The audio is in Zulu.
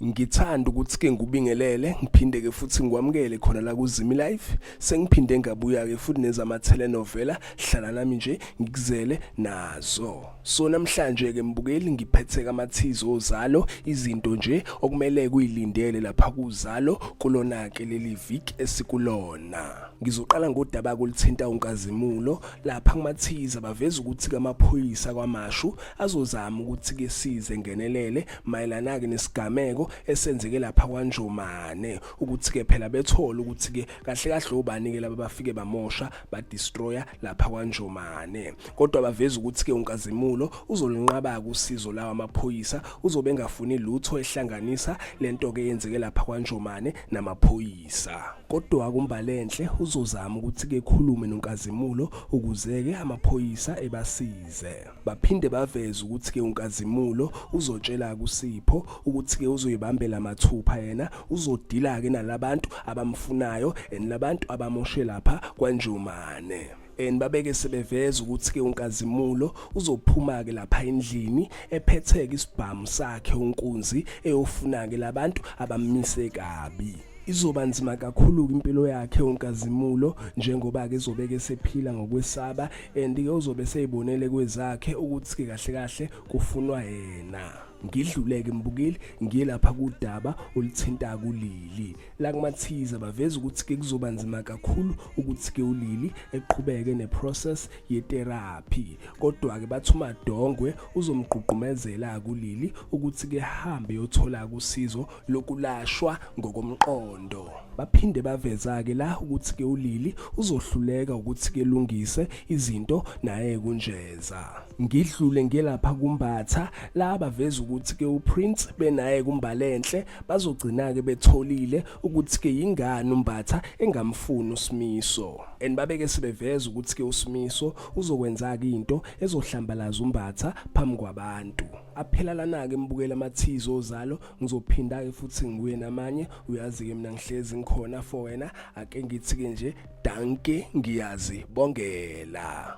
Ngithanda ukuthi ke ngikubingelele ngiphinde ke futhi ngikwamukele khona la kuZimi Life. Sengiphinde ngabuya ke futhi nezama telenovela, hlala nami nje ngikuzele nazo. So namhlanje ke mbukeli ngiphethe kamathizo ozalo izinto nje okumele kuyilindele lapha kuzalo kulona ke leli viki esikulona. Ngizoqala ngodaba oluthinta uNkazimulo lapha kumathiza baveza ukuthi kamaphoyisa kwaMashu azozama ukuthi ke size ngenelele mayelana ke nesigameko esenzeke lapha kwaNjomane ukuthi ke phela bethole ukuthi ke kahle kahle obani ke laba bafike bamosha ba destroyer lapha kwaNjomane. Kodwa baveza ukuthi ke uNkazimulo uzolinqaba usizo lawa amaphoyisa, uzobe engafuni lutho ehlanganisa lento ke yenzeke lapha kwaNjomane namaphoyisa. Kodwa kuMbalenhle uzozama ukuthi ke khulume noNkazimulo ukuze ke amaphoyisa ebasize. Baphinde baveze ukuthi ke uNkazimulo uzotshela kuSipho ukuthi ke uzoyibambela mathupha yena uzodila ke nalabantu abamfunayo and labantu abamoshe lapha kwaNjomane. And babeke sebeveza ukuthi ke uNkazimulo uzophuma ke lapha endlini ephetheke isibhamu sakhe uNkunzi eyofuna ke labantu abammise kabi. Izoba nzima kakhulu impilo yakhe uNkazimulo njengoba ke ezobeke esephila ngokwesaba and ke uzobe seyibonele kwezakhe ukuthi ke kahle kahle kufunwa yena. Ngidluleke mbukeli ngiye lapha kudaba oluthinta kulili. La kumathiza baveza ukuthi ke kuzoba nzima kakhulu ukuthi ke uLili eqhubeke neprocess yetherapy. Kodwa ke bathi uMadongwe uzomgqugqumezela kuLili ukuthi ke hambe yothola usizo lokulashwa ngokomqondo. Baphinde baveza-ke la ukuthi-ke uLili uzohluleka ukuthi-ke lungise izinto naye kuNjeza. Ngidlule ngelapha kuMbatha la baveza ukuthi-ke uPrince benaye kuMbalenhle bazogcina-ke betholile ukuthi-ke yingani uMbatha engamfuni uSimiso. And babeke sebeveza ukuthi-ke uSimiso uzokwenza-ke into ezohlambalaza uMbatha phambi kwabantu. Aphela lana-ke mbukela amathizi ozalo. Ngizophinda-ke futhi ngibuye namanye. Uyazi-ke mina ngihlezi ngikhona for wena. Ake ngithi-ke nje danke, ngiyazibongela.